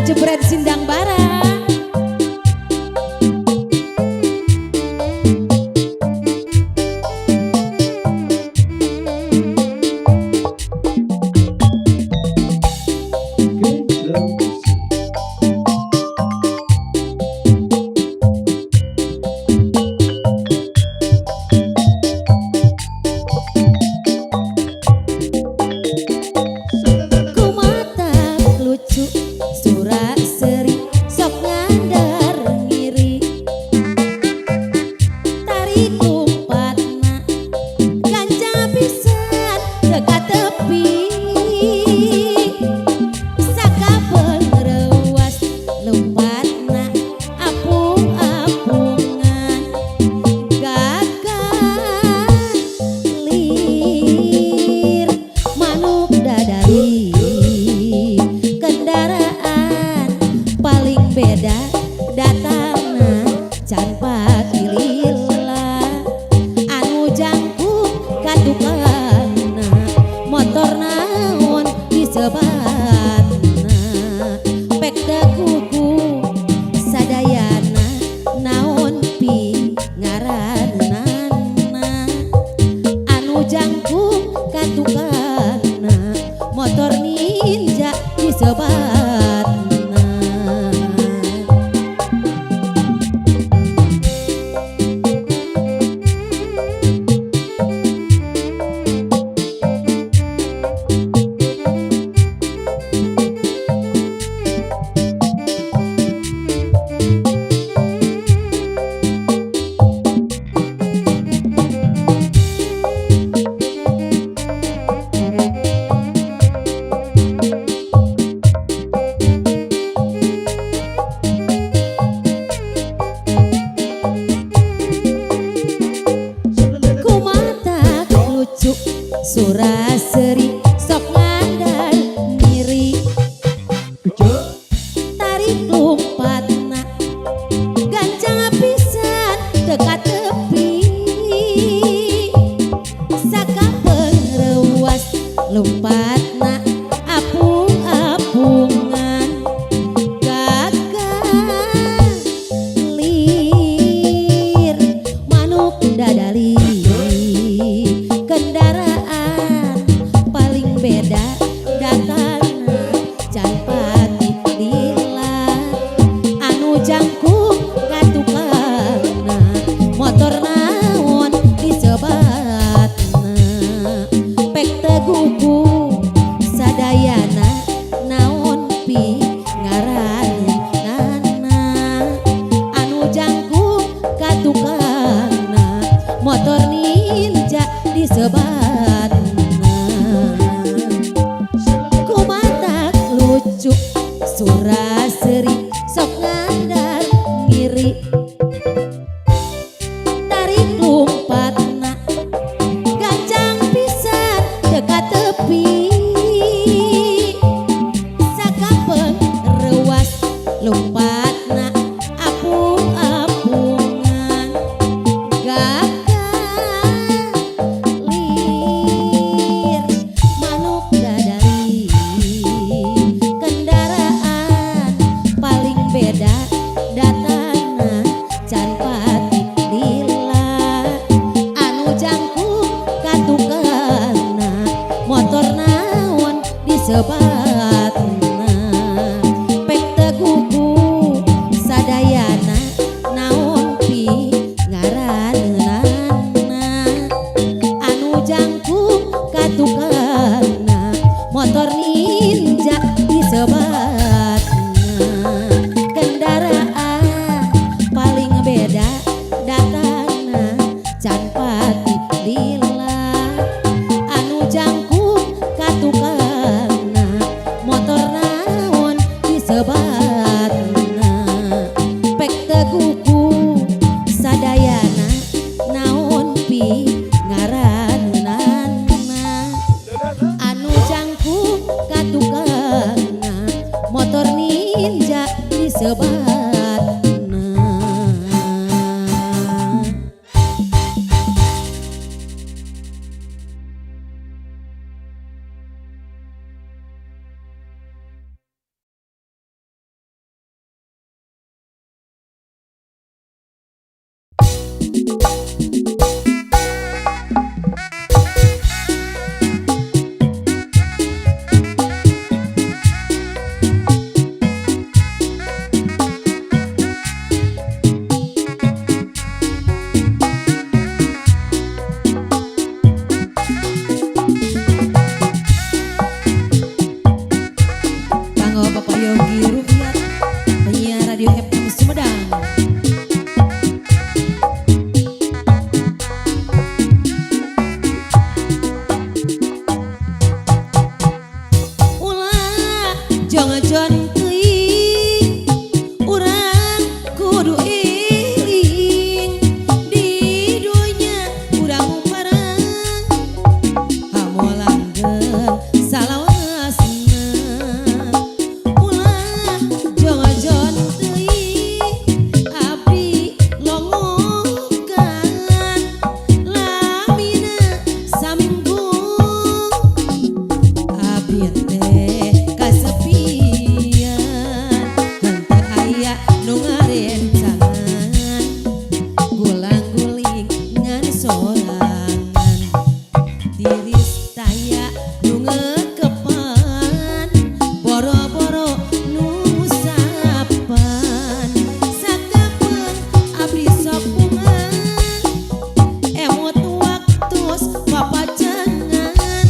Jebret Sindang Bara. Suraseri sok ngandar ngiri tarik lompatna gancang pisan teka tepi sakapeung reuas lompatna apung-apungan gagah lir manuk dadali kendaraan paling beda datangna can pati lila anu jangkung katukangna motor naon disebatna pek teguku sadayana naon pi ngaranna anu jangkung katukangna motor ninja disebatna kumatak lucu suraseri sok ngandar ngiri tarik lompatna gancang pisan teka tepi sakapeung reuas lompatna apung-apungan gagah lir manuk dadali kendaraan paling beda datangna can pati lila anu jangkung katukangna motor naon disebatna pek teguku sadayana naon pi ngaranna anu jangkung katukangna motor ninja disebatna kendaraan paling beda datangna can pati lila anu jangkung katukangna motor naon disebatna pek teguku sadayana naon pi ngaranna anu jangkung katukangna motor ninja disebatna. Kanggo Bapak Yogi Ruhiat, penyiar Radio FM Sumedang. Ulah jongjon teuing, urang kudu iling di dunya urang bareng hamolanggeng salawasna. Ulah jongjon teuing, abdi longokan lamina saminggu, abdi teh kasepian, henteu aya nu ngarencangan, gulang-guling ngan sorangan, tiris taya nu ngekepan, boro-boro nu ngusapan. Sakapeung abdi sok bunga, emut waktus papacangan,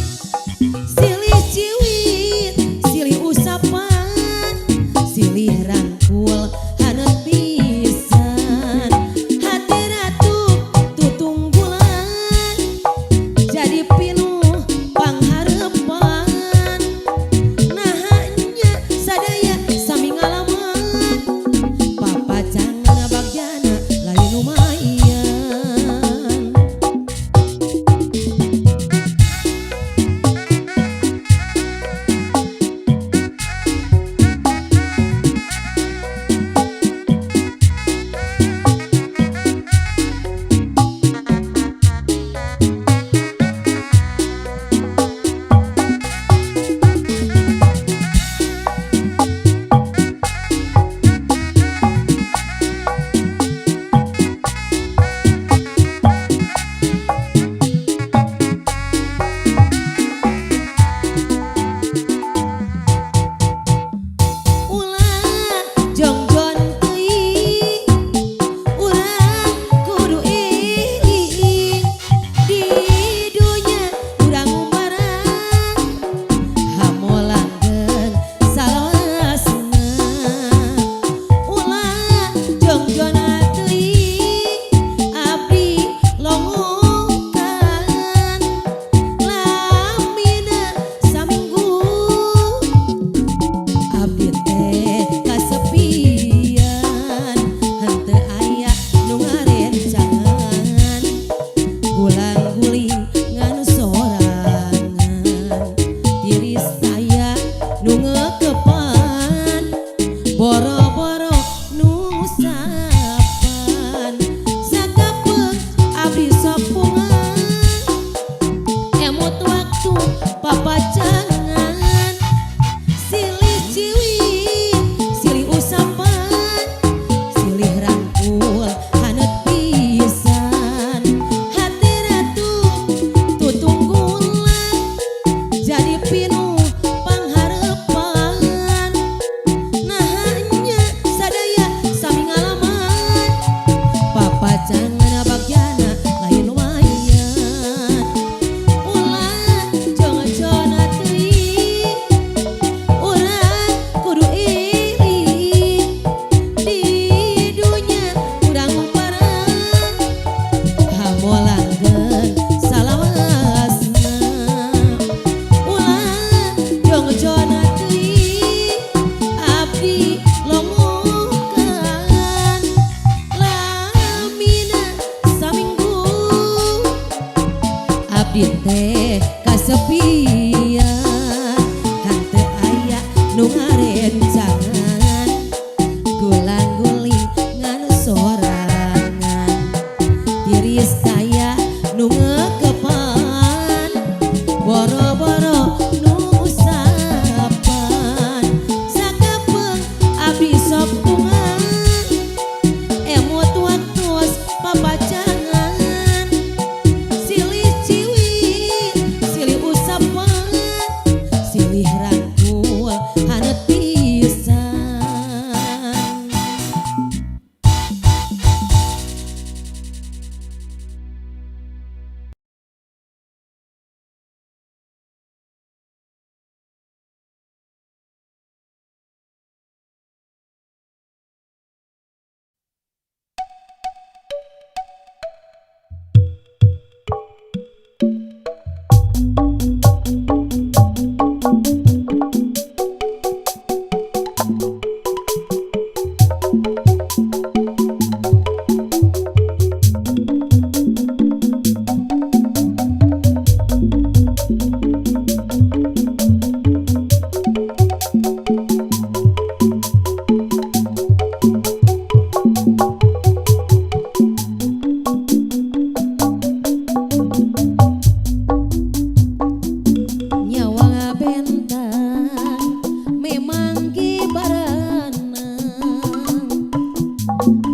silih ciwit silih usapan, silih rangkul haneut pisan, hati ratu tutunggulan jadi pinuh pangharepan. Naha nya sadaya sami ngalaman, papacangan bagjana lain lumayan. Ulah jongjon teuing, urang kudu iling di dunya urang bareng hamolanggeng salawasna. Ulah jongjon teuing, abdi longokan lamina saminggu, abdi teh kasepian, henteu aya nu ngarencangan, gulang-guling ngan sorangan, tiris taya nu ngekepan, boro-boro nu ngusapan.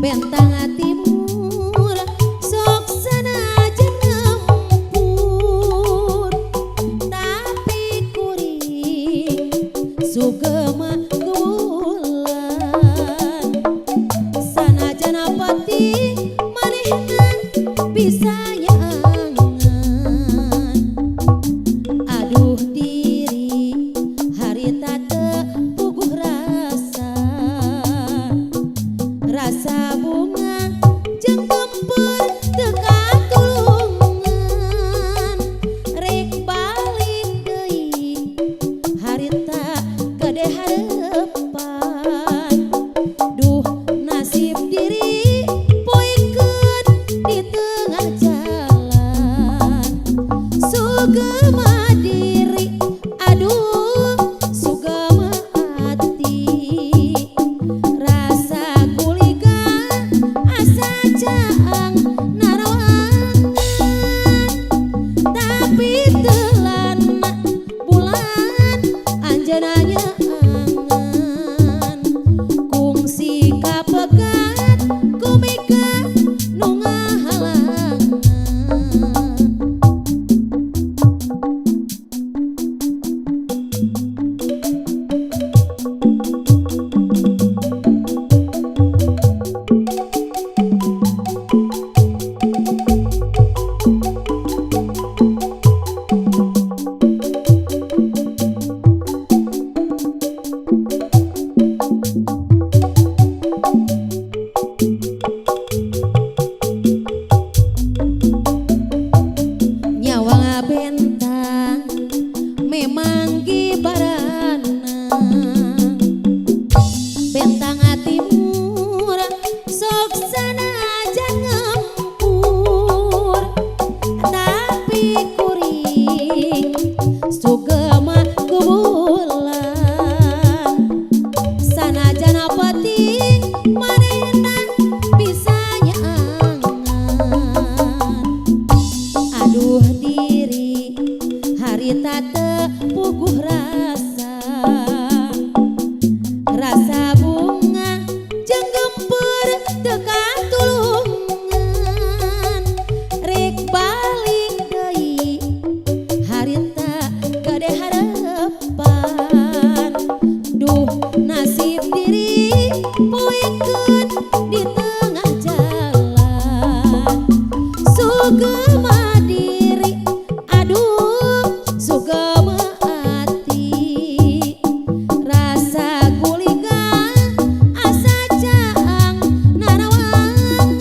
Bentang timur sok sanajan ngempur, tapi kuring sugema ku bulan. Sanajan penting manehna bisa nyaangan. Aduh diri, harita teu puguh rasa, rasa bunga jeung gempeur teu katulungan. Rek balik deui, harita gede harepan. Duh, nasib diri poekeun di tengah jalan. Sugema diri, aduh sugema ati, rasa guliga asa caang narawangan, tapi telana bulan anjeunna nyaangan. Kungsi kapegat ku mega nu ngahalangan. Nyawa bentang memang gibarana, bentang timur sok sanajan ngempur, tapi kuring sugema ku bulan. Sanajan penting manehna bisa nyaangan. Aduh diri, harita teu puguh rasa, rasa bunga jeung gempeur teu katulungan. Rek balik deui, harita gede harepan. Duh, nasib diri poekeun di tengah jalan. Sugema diri, aduh sugema ati, rasa guliga asa caang narawangan,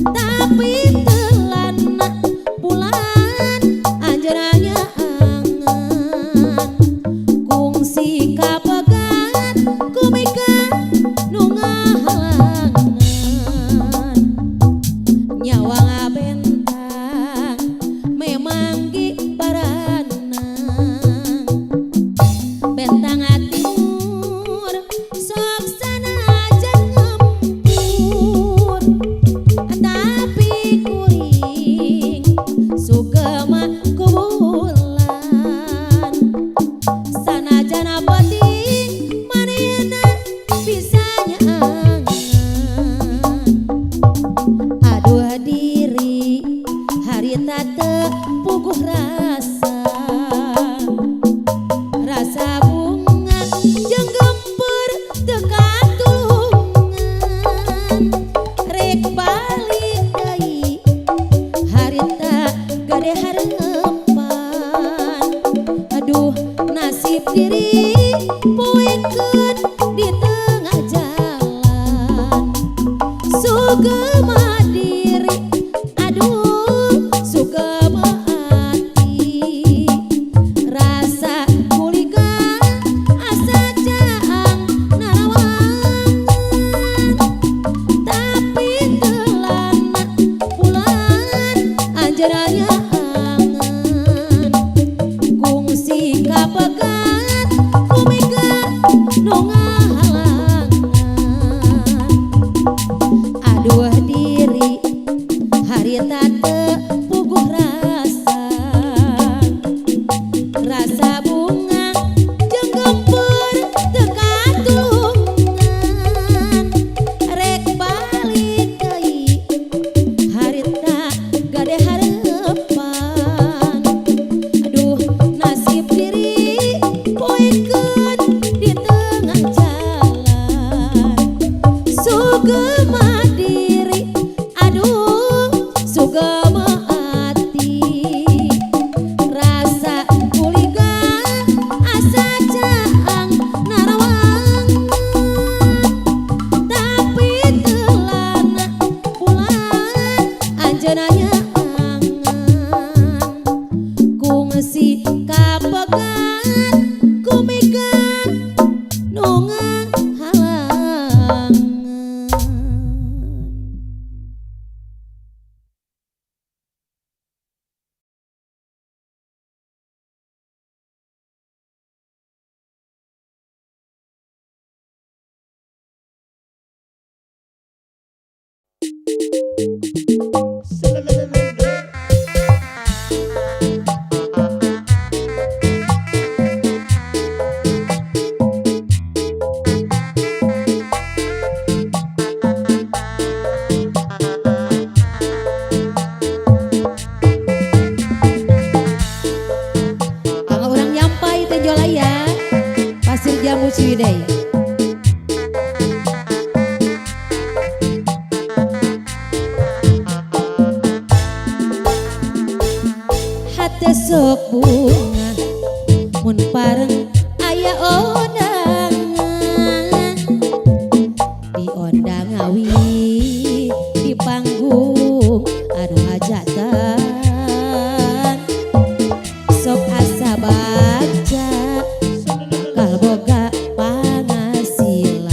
tapi telana bulan anjeunna nyaangan. Kungsi kapegat ku mega nu ngahalangan. Nyawa ngabentang memang gibarana, bentang timur sok sanajan ngempur, tapi kuring sugema ku bulan. Sanajan penting manehna bisa nyaangan. Aduh diri, harita teu puguh rasa, rasa bunga jeung gempeur teu katulungan. Rek balik deui, harita gede harepan. Aduh, nasib diri poekeun di tengah jalan. Sugema diri, aduh sugema ati, rasa guliga asa caang narawangan, tapi telana bulan anjeunna nyaangan. Kungsi kapegat ku mega nu ngahalangan. Aduh diri. Sugema diri, aduh sugema ati. Rasa kuliga asa caang narawang, tapi telana bulan anjeunna nyaangan. Kungsi kapegat kumika nu ngahalangan. Kalau orang nyampai Tenjolaya, Pasir Jambu Ciwidey. Hate sok bunga mun pareng aya ondangan, diondang awi di panggung anu hajatan. Sok asa baca kalboga pangasilan,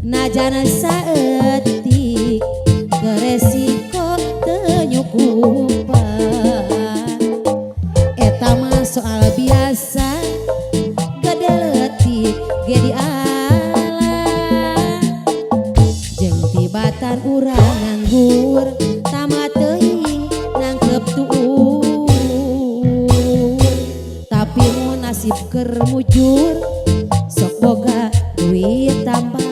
najana saeutik keresiko teu nyukupan. Eta mah soal biasa, gede leutik ge diala. Jeung tibatan urang nganggur tamat teuing nangkep tuur, tapi mun nasib keur mujur sok boga duit tambahan.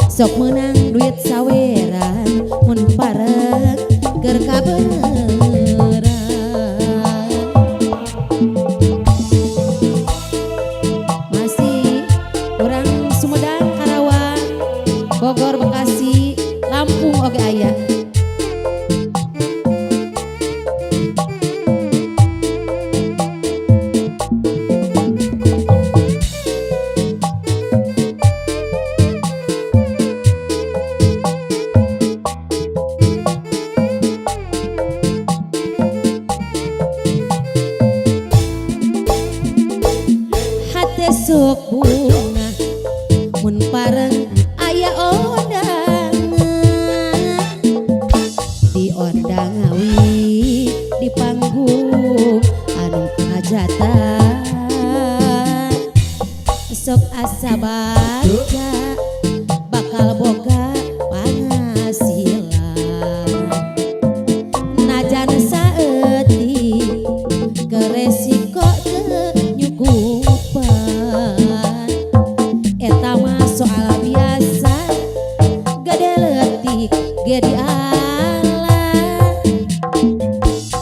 Sok menang duit saweran mun pareng keur kabeneran. Masih orang Sumedang, Karawang, Bogor, Bekasi, Lampung oge aya. Hate sok bunga mun pareng aya ondangan, diondang awi di panggung anu hajatan. Sok asa baca bakal boga panghasilan, najan saeutik keresiko teu nyukupan. Eta mah soal biasa, gede leutik ge diala.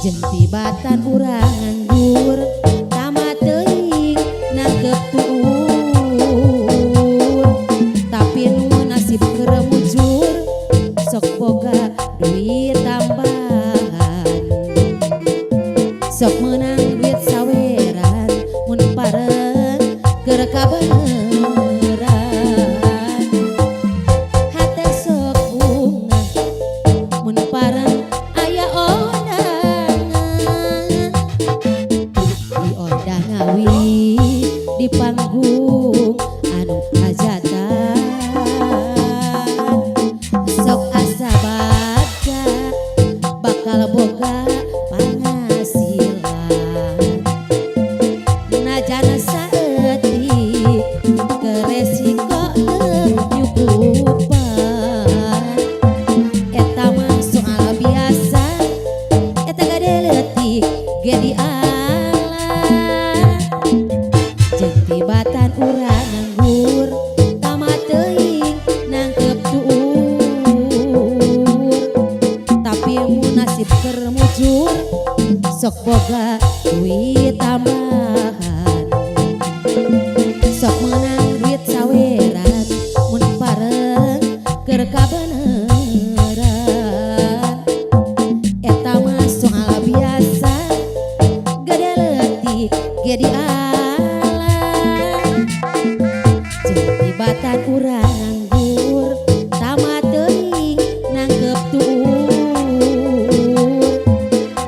Jeung tibatan urang nganggur tamat teuing nangkep tuur, tapi nu nasib keur mujur sok boga duit tambahan. Sok menang duit saweran mun pareng keur kabeneran. Hate sok bunga mun pareng aya ondangan, diondang awi di panggung anu hajatan. Sok asa baca bakal boga panghasilan, najan saeutik keresiko teu nyukupan. Eta mah soal biasa, eta gade leutik ge diala. Jeung tibatan urang nganggur Sanajan urang nganggur tamat teuing nangkep tuur,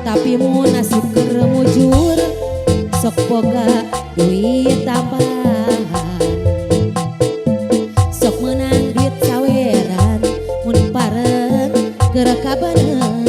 tapi mun nasib keur mujur sok boga duit tambahan, sok menang duit saweran mun pareng keur kabeneran.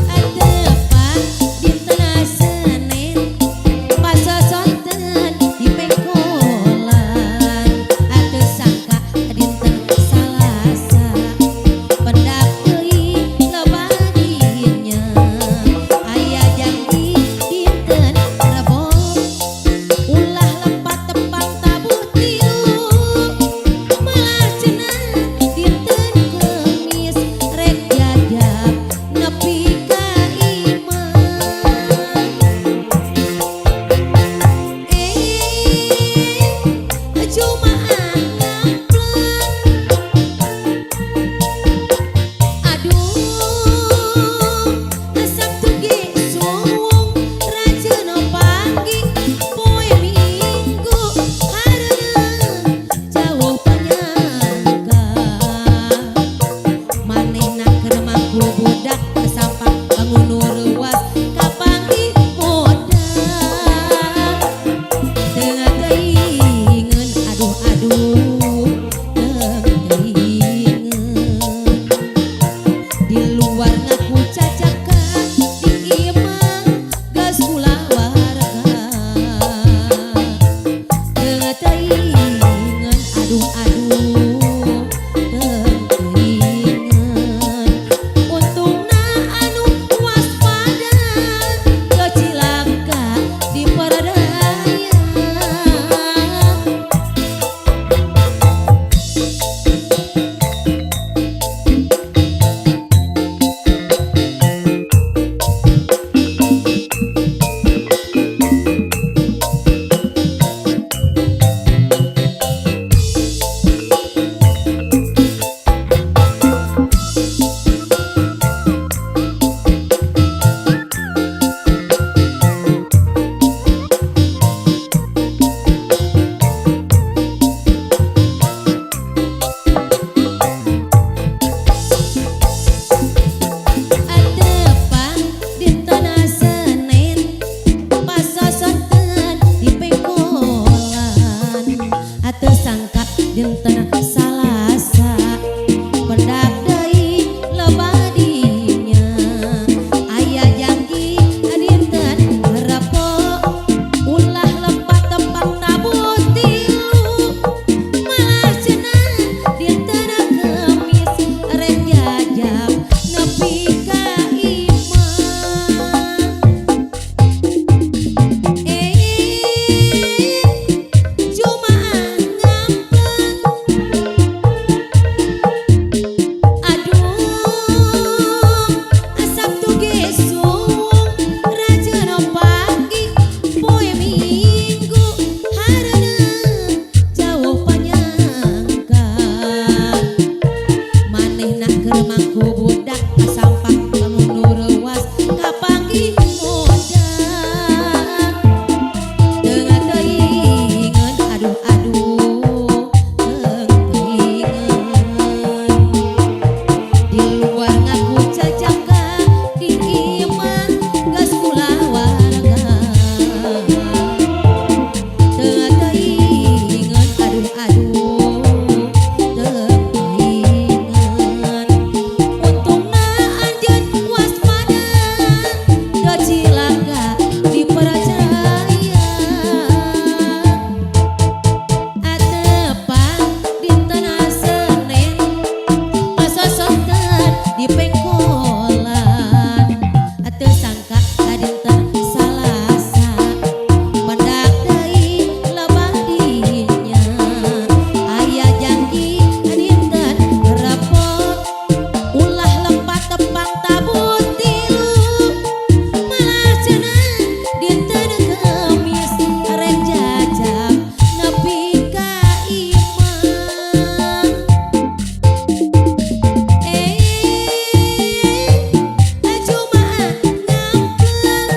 Atepan dintena Senin pasosonten di pengkolan, atuh sangka dinten Salasa pendak deui loba dinya, aya janji dinten Rebo ulah lepat tepang tabuh tilu, malah cenah dinten Kemis rek jajab nepi ka imah. Eh, Jumaah ngampleng, aduh Sabtu ge suwung rajeuna panggih poe Minggu hareuneuh jauh panyangka, manehna keur mangku budak kasampak bangun nu reuwas kapanggih modal teu teuingeun, aduh aduh teu teuingeun, di luar ngaku cacaka di imah geus kulawarga teu teuingeun, aduh aduh teu teuingeun, untungna anu waspada teu cilaka di paradaya. Atepang dintena Senin pasosonten di pengkolan, atuh sangka dintena Salasa pendak deui loba dinya, aya janji dinten Rebo ulah lepat tepang tabuh tilu, malah cenah dinten Kemis rek jajab nepi ka imah. Eh, Jumaah ngampleng, aduh Sabtu ge suwung rajeuna panggih poe Minggu hareuneuh jauh panyangka, manehna keur mangku budak kasampak bangun nu reuwas kapanggih modal teu teuingeun, aduh aduh teu teuingeun, di luar ngaku cacaka di imah geus kulawarga teu teuingeun, aduh aduh teu teuingeun, untungna Di pengkolan teu sangka ka dinten Salasa pendak deui lebah dinya aya janji dinten Rebo ulah lepat tepang tabuh tilu malah cenah dinten Kemis rek jajab nepi ka imah. Eh, Jumaah ngampleng,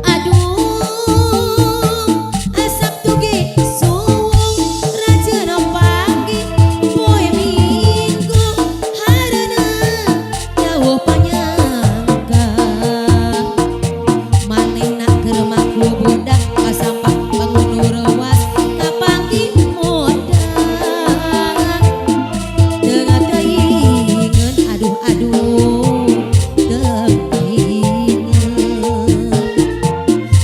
aduh, Sabtu ge suwung rajin pagi poe Minggu hareuneuh jauh panyangka manehna keur ku budak kasampak bangun nu reuwas kapanggih modal teu teuingeun, aduh aduh, teu teuingeun.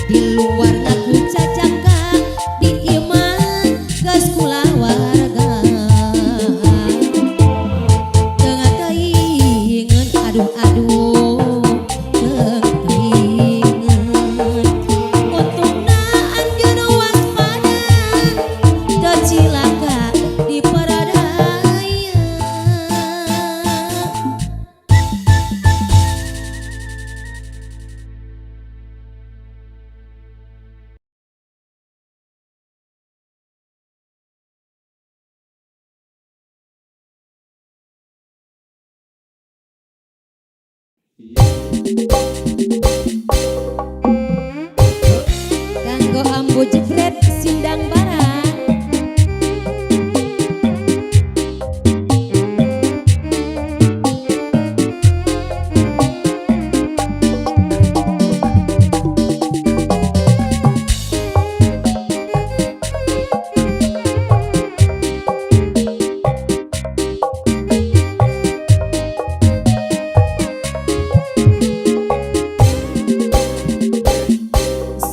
Di luar ngaku cacaka, di imah geus kulawarga teu teuingeun, aduh aduh, teu teuingeun. Untungna anjeun waspada teu cilaka di paradaya. Kanggo Ambu Jepret Sindang Barang.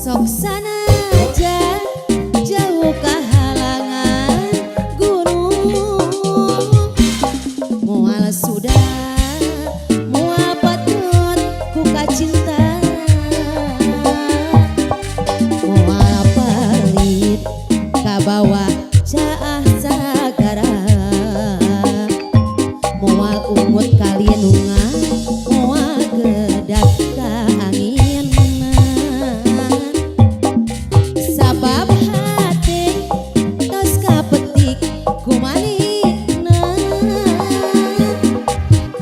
Sok sanajan jauh kahalangan gunung moal sudah moal patut ku kacinta moal pelit kabawa caah sagara moal ungut kalinungan moal gedak ka anginna sabab hate tos kapetik ku manehna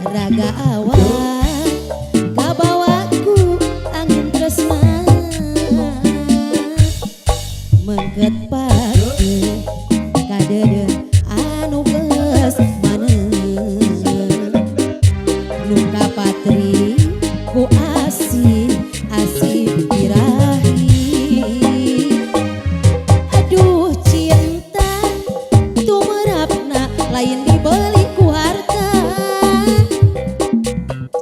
raga awak kabawa ku angin tresna mengket pake kadeudeuh anu geus maneh nu kapatri ku asih asih birahi. Aduh, cinta tumerapna lain dibeli ku harta,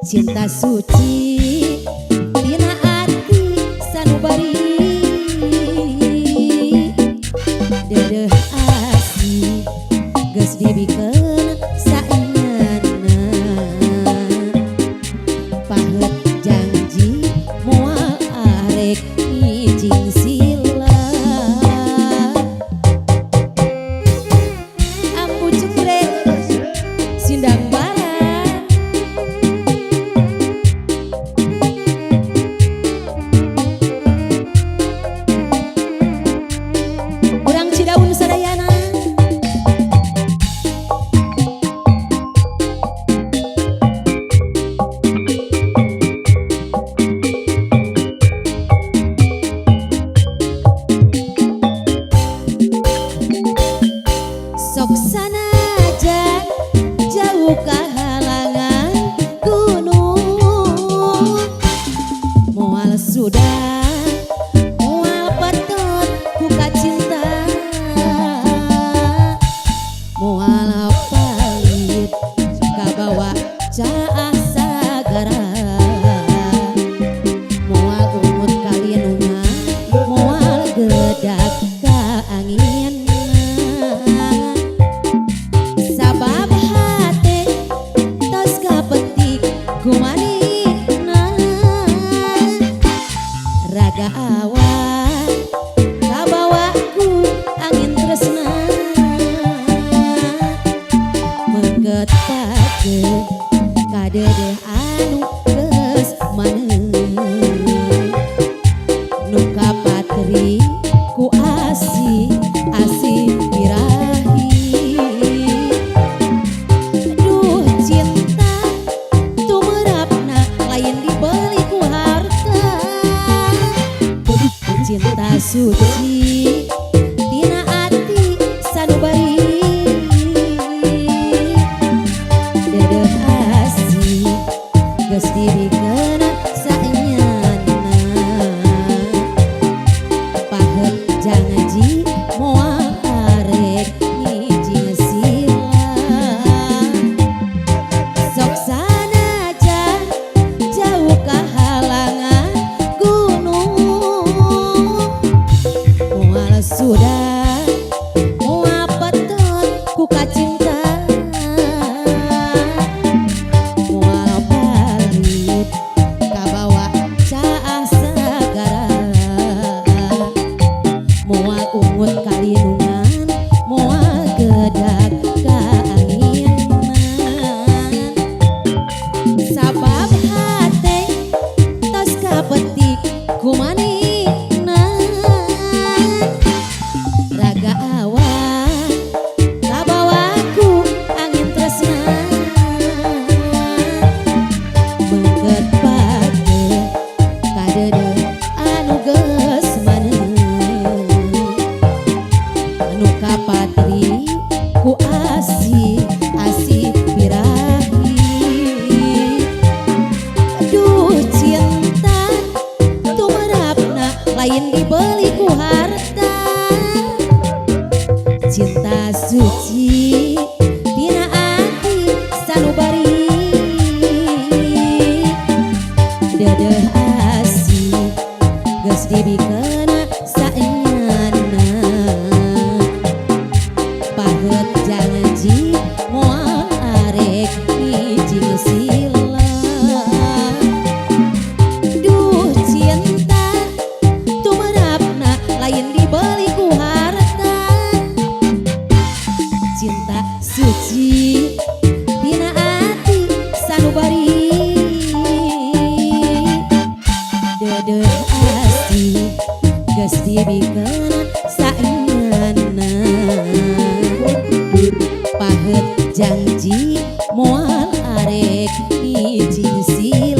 cinta suci tina ati sanubari deudeuh asih geus dibikeun saenyana paheut janji moal arek ngijing sila. Ambu Jepret Sindang Barang. Urang Cidaun sadayana. Sok sanajan jauh kahalangan gunung moal sudah moal petot ku kacinta moal palit kabawa caah sagara moal ungut kalinungan moal gedak ka anginna sabab hati Mengket pake kadeudeung anu geus maneuh, nu kapatri ku asih asih birahi. Duh cinta tumerapna lain dibeli ku harta, cinta suci tina ati sanubari. Dedeh asih geus dibikeun saenyana, pahet janji moal arek ngijing sila. Sok sanajan jauh kahalangan gunung, moal sudah moal petot ku kacinta, moal balik kabawa caah sagara, moal ungut kalindungan, moal gedag kaanginan, sabab hate tos kapetik ku manehna. Raga awan kabawaku angin tresna, mengket pake kadeudeung anu geus maneuh, anu kapatri ku asih asih birahi. Duh cinta tumerapna lain dibeli ku harta, cinta suci tina ati sanubari. Dedeh asih geus dibikeun saenyana, pahet janji moal arek ngijing sila. Duh cinta tumerapna lain dibeli ku harta, cinta suci tina ati sanubari. Dedeh asih geus dibikeun saenyana, pahet janji moal arek ngijing sila.